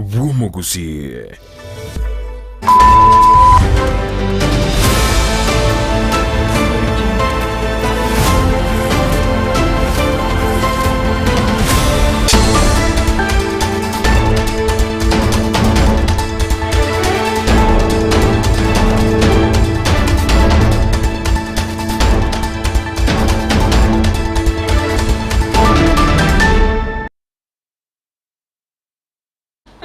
bw'Omogusii.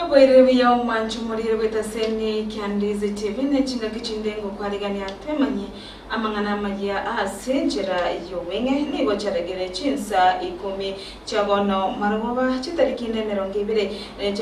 Oboirire buya omwancho morire bw'etaseni kia Ndizi TV ne chingaki chinde ngokwarigania twemanyie amang'ana amayia ase enchera y'obweng'e nigo chiaregire chinsa ikomi chia bono marogoba chitariki nemerongo ebere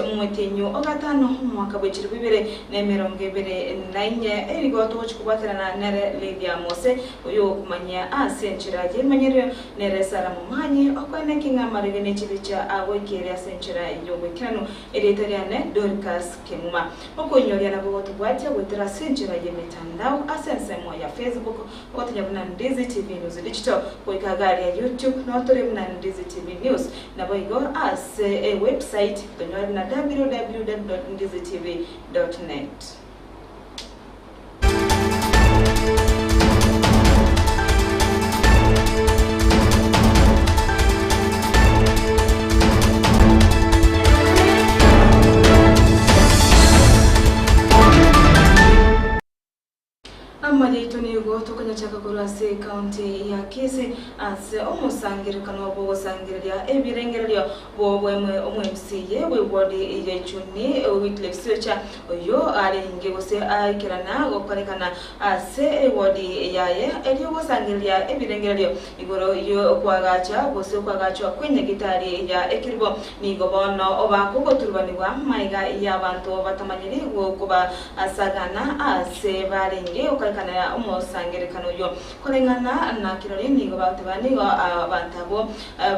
omwetienyi o gatano omwaka bwe chilifu ibere nemerongo ebere nainye nigo togochia kobwaterana nere Lydia Mose oyogokomanyia ase enchera y'emanyerio Nere Sara momanyi, okoeneki ng'a amarege ne chibicha agoikeire ase enchera y'oboikeranu. Erieta riane Dorcas Kemuma. Okoinyoria nabo gotobwatia goetera ase enchera y'emetandao ase ensemo ya Facebook, ogotonya buna Ndizi TV News Digital, goika agaria YouTube noo tore buna Ndizi TV News, naboigo ase ewebsite tonyore buna www.ndizitv.net. Amariito nigo tokonyachaka korwa ase ecounty ya Kisii ase omosangererekano bw'ogosangereria ebirengererio bw'obwemwe omwMCA bw'eward ya Ichuni Wycliffe Siocha Oyio arenge gose aikerana gokorekana ase ewodi yaye, erio gosangereria ebirengererio igoro y'okoagacha gose okoagachwa kw'enyagitari ya ekerubo. Nigo bono obakogoturubanigwa maiga y'abanto batamanyiri gokobasagana ase barenge gokorekanera omosangererekano oyio. Koreng'ana na kirori nigo bagoteba nigo abanto abwo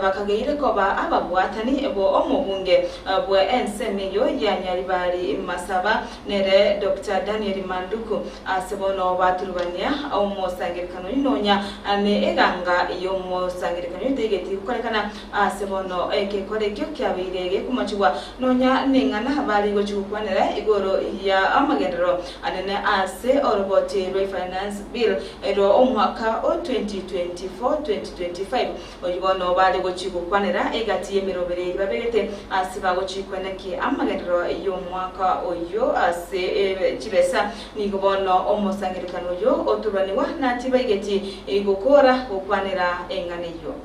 bakageire koba ababwatani bo omobunge bwe ensemo eyio ya Nyaribari Masaba nere Doctor Daniel Manduku ase bono baturubania omosangerekano oyio nonya ne eganga yomosangerekano oyio teigeti gokorekana ase bono egekora ekio kiabeire gekomochigwa nonya neng'ana bare gochia gokwanera igoro ya amagenderero anene ase oroboti rwe Finance Bill Ero omwaka o 2024-2025, oyio bono bare gochia gokwanera egati y'emeroberi eria babegete ase bagochia kwenekia amagenderero y'omwaka oyio ase chibesa. Nigo bono omosangererekano oyio oturanigwa na tibaigeti gokora gokwanera eng'ana eyio.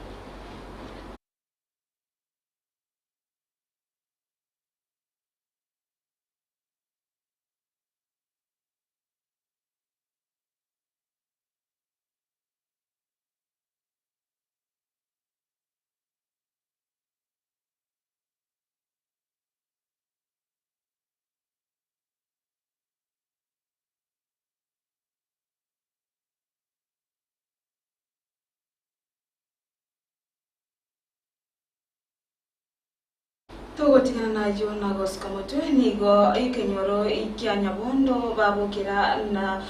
Togotigana nayio na gosuka motwe, nigo ekenyoro kia Nyabondo babokera na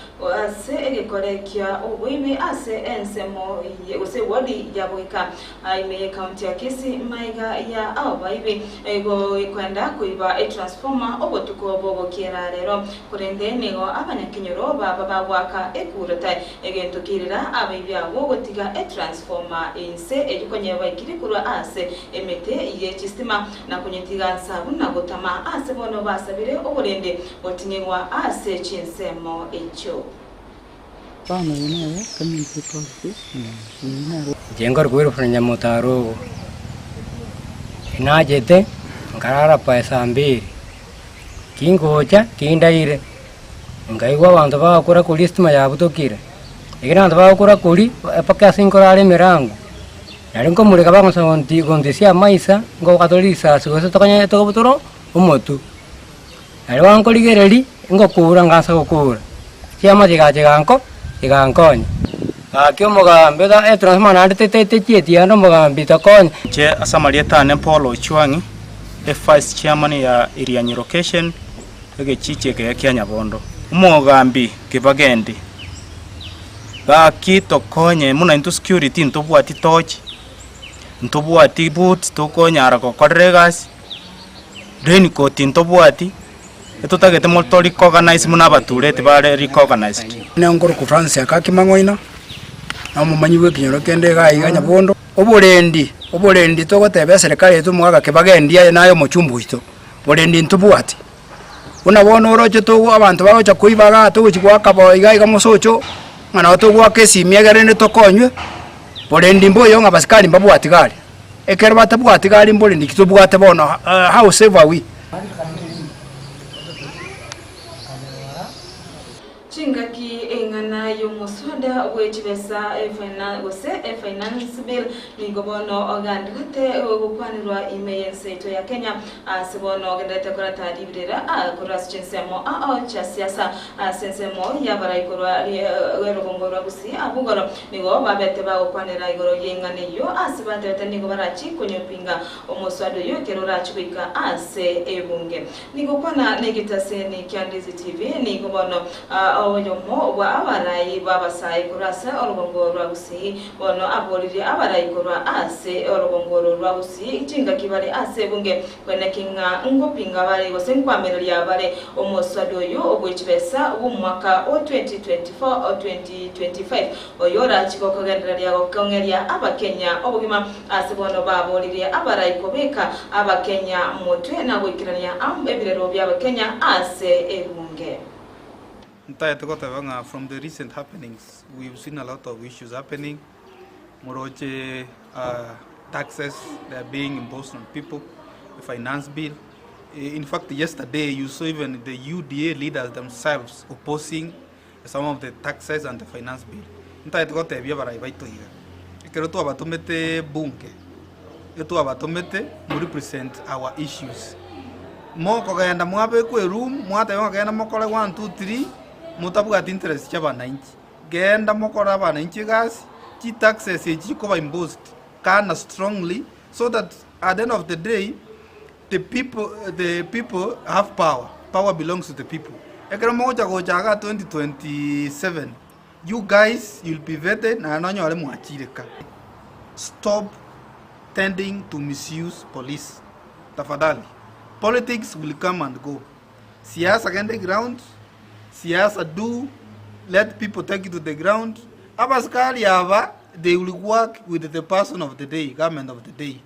ase egekore kia oboibi ase ensemo gose ewodi ya Boika ime ye county ya Kisii maiga ya abaibi gokwenda koiba etransformer obotuko bogokiera rero. Korende nigo abanyakenyoro baba bagoaka ekurata egento kirira abaibi abwo gotiga etransformer inse eyio konye baikire korwa ase emete ye chistima na konyetiga nsa buna gotama aase bono basabire oborende goting'igwa ase chinsemo echio. Bono oyo nere community policy, oyo nere. Inche nkorokwa Wilfred Nyamotaro ogo, nachete nkarara pa esaa mbiri, kingocha tindaire, nkaigwa abanto bagokora koria estima yabutokire, ekero abanto bagokora koria mpaka ase nkorara emerango. Nario nkomoreka bagonsa gonti gontisia amaisa, ngoka tore risasi gose tokonyete tokobutoro omotwe. Nario bankorigereria, ngokura ngansa gokura, chiama chigacha chiganko chigankonya. Gaki omogambi ota etransformer naende te techieti ande omogambi tokonye. Inche ase amarieta ane Paul Ochwang'i, evice chairman ya Irianyi location, egechichi ekeye kia Nyabondo. Omogambi Kibagendi. Gaki tokonye buna intwe security ntobwati torch, ntobwati boots tokonyara gokorera egasi. Raincoat ntobwati, etotagete moto recognize buna abatureti bare recognized. Buna nkorokwa Francis Akaki Mang'oina, na omomanyi bw'ekenyoro kende iga iga Nyabondo. Oborendi, oborendi togoteba eserekari yaito omogaka Kibagendi aye naye omochumba oito, borendi ntobwati. Buna bono oroche togo abanto bagocha koiba igaa togochi goaka bo iga iga mosocho, ng'a nabo togoaka esimi egere rende tokonywe, borendi mboiyo ng'a abasikari mbabwati gari. Ekero batabwati gari mborendi ki tobwate bono how safe are we? Chingaki eng'ana y'omoswada bwe chibesa gose e-Finance Bill nigo bono ogendererete gokwanerwa ime y'ense yaito ya Kenya ase bono ogendererete koreta riberera korwa ase chinsemo ao chia siasa ase ensemo y'abarai korwa erogongo rwa Gusii abwo igoro nigo babete bagokwanera igoro y'eng'ana eyio ase batebete nigo barachi konyopinga omoswada oyio ekero orachi goika ase ebunge. Nigokwana negetaseni kia Ndizi TV, nigo bono oyomo bwa abarai b'abasae korwa ase orogongo rwa Gusii bono aboririe abarai korwa ase orogongo oro rwa Gusii chingaki bare ase ebunge kweneki ng'a ngopinga bare gose nkwamereria bare omoswada oyo bwe chibesa bw'omwaka o 2024 2025 oyo orachi gokogendereria gokong'eria Abakenya obogima Ase bono baboririe abarai kobeka Abakenya motwe na goikerania ebirero bi'Abakenya ase ebunge. Ntagete goteba ng'a from the recent happenings we've seen a lot of issues happening, moroche taxes they are being imposed on people, the finance bill, in fact yesterday you saw even the UDA leaders themselves opposing some of the taxes and the finance bill. Ntagete gotebia abarai baito iga, ekero twabatomete bunge, etwabatomete mo represent our issues. Mokogenda mwabekwa eroom, mwateba ng'a genda mokore one, two, three, motabwati interest chia abananchi. Genda mokore abananchi egasi, chitaxes echi chikoba imposed, kana strongly, so that at the end of the day, The people, the people have power, power belongs to the people. Ekero mogocha gocha iga 2027, you guys you'll be vetted naende nonyore mwachire ka. Stop tending to misuse police tafadhali. Politics will come and go. Siasa genda eground, siasa do, let people take you to the ground. Abasikari aba they will work with the person of the day, government of the day.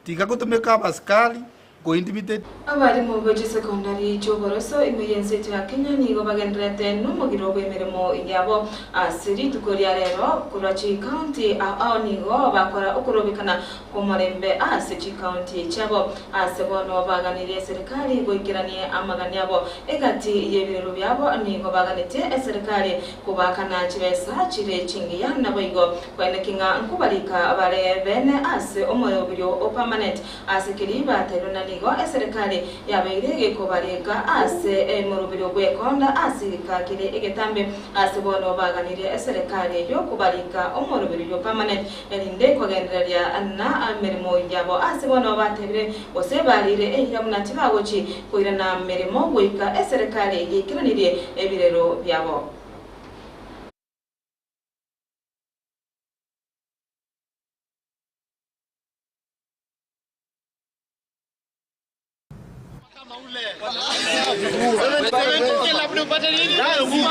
Tiga gotumeka abasikari go intimidate. Abarimu be chisekondari chi'oboroso ime y'ense yaito ya Kenya nigo bagendererete nomogiro bw'emeremo yabo ase rituko ria rero korwa chikaunti ao ao nigo bakora okorobekana kw'omorembe ase chikaunti chiabo ase bono baganirie eserikari goikeranie amagani abo egati y'ebirero biabo nigo baganetie eserikari Kobaakana chibesa chire chingiya, naboigo koeneki ng'a nkobarika bare bene ase omoyobirio o permanent ase keri bateirwe na nigo eserekari yabeire gekobarika ase emoroberio bw'ekonda ase egeka kere egetambe ase bono baganirie eserekari eyio kobarika omoroberio permanent erinde kogendereria na emeremo yabo ase bono batebire gose barire eira buna tibagochi koirana meremo goika eserekari yaikeranirie ebirero biabo.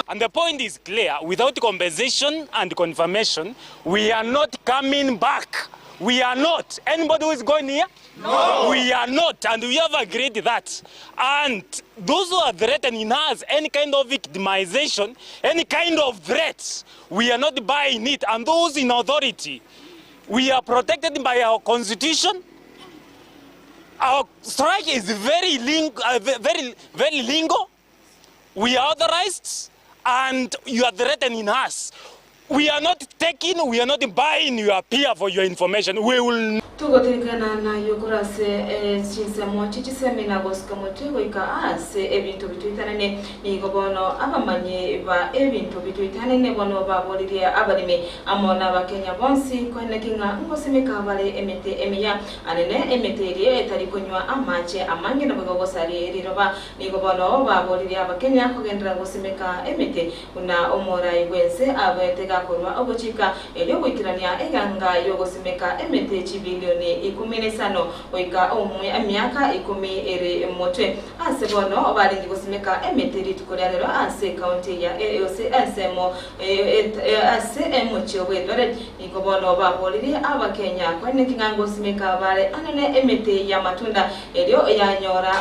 And the point is clear, without compensation and confirmation, we are not coming back. We are not. Anybody who is going here? No. We are not, and we have agreed that. And those who are threatening us, any kind of victimization, any kind of threats, we are not buying it. And those in authority, we are protected by our constitution. Our strike is very, ling very, very legal. We are authorized, and you are threatening us. We are not taking, we are not buying your peer for your information. We will Togoterekana naye korwa ase chinsemo chie chisemi na gosika motwe goika ase ebinto bitoitanene. Nigo bono abamanyi ba ebinto bitoitanene bono baboririe abaremi amo n'Abakenya bonsi koeneki ng'a ngosimeka bare emete emiya, anene emete eria etari konywa amache amange naboigo gosaria riroba. Nigo bono baboririe Abakenya kogenderera gosimeka emete buna omorai bw'ense abete. korwa ogochika erio goikerania eganga y'ogosimeka emete chibilioni ikomi na isano goika emiaka ikomi ere motwe. Ase bono barenge gosimeka emete rituko ria rero ase ekaunti ya gose ensemo ase omochie bw'Eldoret. Nigo bono baboririe Abakenya koeneki ng'a ngosimeka bare anene emete y'amatunda erio yanyora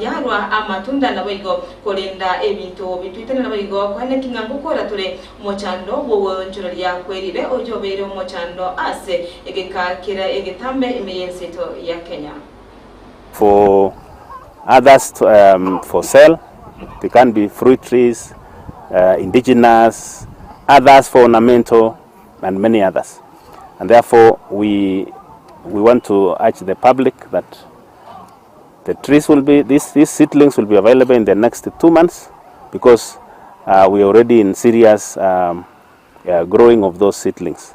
yarwa amatunda naboigo korenda ebinto bitwitane naboigo koeneki ng'a ngokora tore omochando bw'ogoonchoreria kwerire oyio obeire omochando ase egeka kere egetambe ime y'ense yaito ya Kenya. For others for sale, they can be fruit trees, indigenous, others for ornamental and many others. And therefore we, we want to urge the public that the trees will be, these, these seedlings will be available in the next 2 months because we are already in serious growing of those seedlings.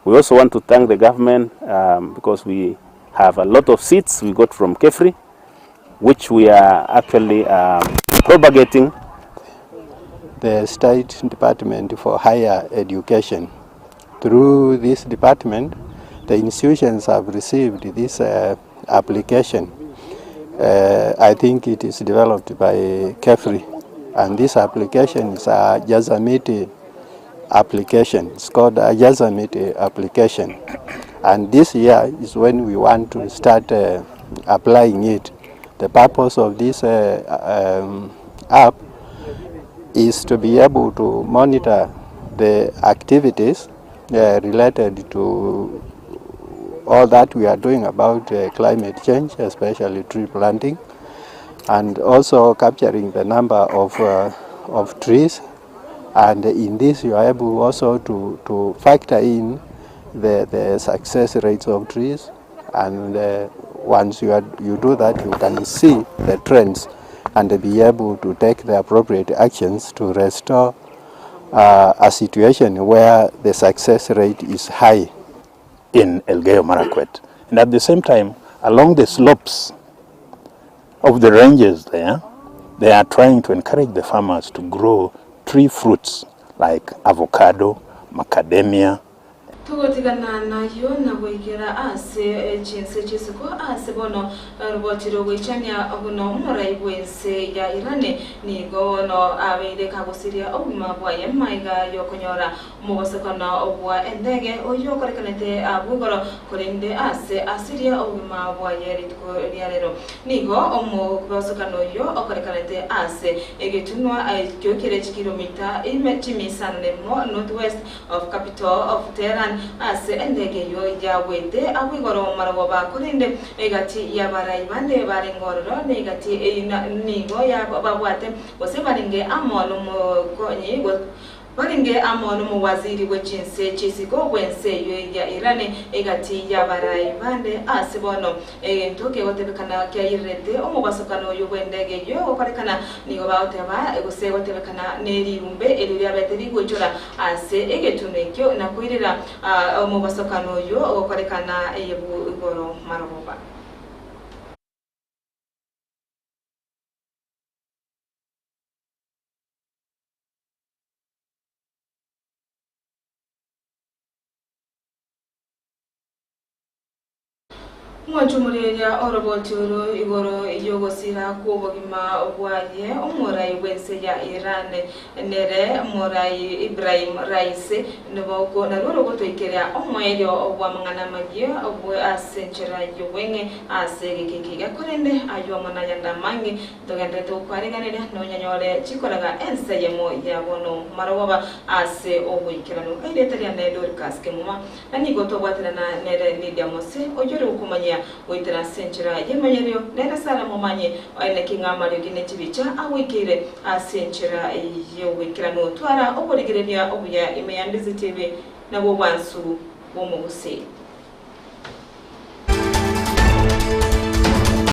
We also want to thank the government because we have a lot of seeds we got from KEFRI, which we are actually propagating. The State Department for Higher Education. Through this department, the institutions have received this application. I think it is developed by KEFRI, and this application is a Jazamiti application. It's called a Jazamiti application. And this year is when we want to start applying it. The purpose of this app is to be able to monitor the activities related to all that we are doing about climate change, especially tree planting, and also capturing the number of trees. And in this, you are able also to factor in the success rates of trees. And once you do that, you can see the trends and be able to take the appropriate actions to restore a situation where the success rate is high. In Elgeyo Marakwet. And at the same time, along the slopes of the ranges there, they are trying to encourage the farmers to grow tree fruits like avocado, macadamia. Tugotigana nayo na goikera ase chinse chisiko ase bono rubotiro goichania buno omorai bwense ya Irani nigo bono abeire kagosiria obogima bwaye maiga yokonyora omogosekano bwa endege oyo okorekanete abwo igoro korende ase asiria obogima bwaye rituko ria rero nigo omogosekano oyo okorekanete ase egetunwa ekio kere chikilomita ime chimisano nemo north west of capital of Tehran ase endege eyo yagwete abwo igoro marogoba korende egati y'abarai bande barenge ororo na egati nigo babwate gose barenge amo nomokonyi barenge amo nomowaziri bw'echinse chisiko bwense eyo ya Iran egati y'abarai bande ase bono egento kegotebekana kiairete omobasokano oyo bw'endege eyo gokorekana nigo bagoteba gose gotebekana nerirumbe erio riabete rigochora ase egetuno ekio na koirera omobasokano oyo gokorekana igoro marogoba. Mwanchumureria oroboti oro igoro yogosira kw'obogima bwaye omorai bwense ya Iran nere morai Ibrahim Raisi niboko narwo rogotoikeria omoerio bw'amang'ana magia obwe ase enchera y'obweng'e ase egekeke gekorende ayo amanayanda mangi togenderete gokwareganeria nonyanyore chikoraga ense yemo ya bono marogoba ase ogoikeranu airete riane Dorcas Kemuma na nigo tobwaterana nere Lydia Mose oyore gokomanyia goitera ase enchera y'emanyerio nere Sara momanye oene king'amario gine chibicha agoikeire ase enchera y'ogoikeranu twara oborigereria obuya ime ya Ndizi TV nabwo bwansu bw'omogusii.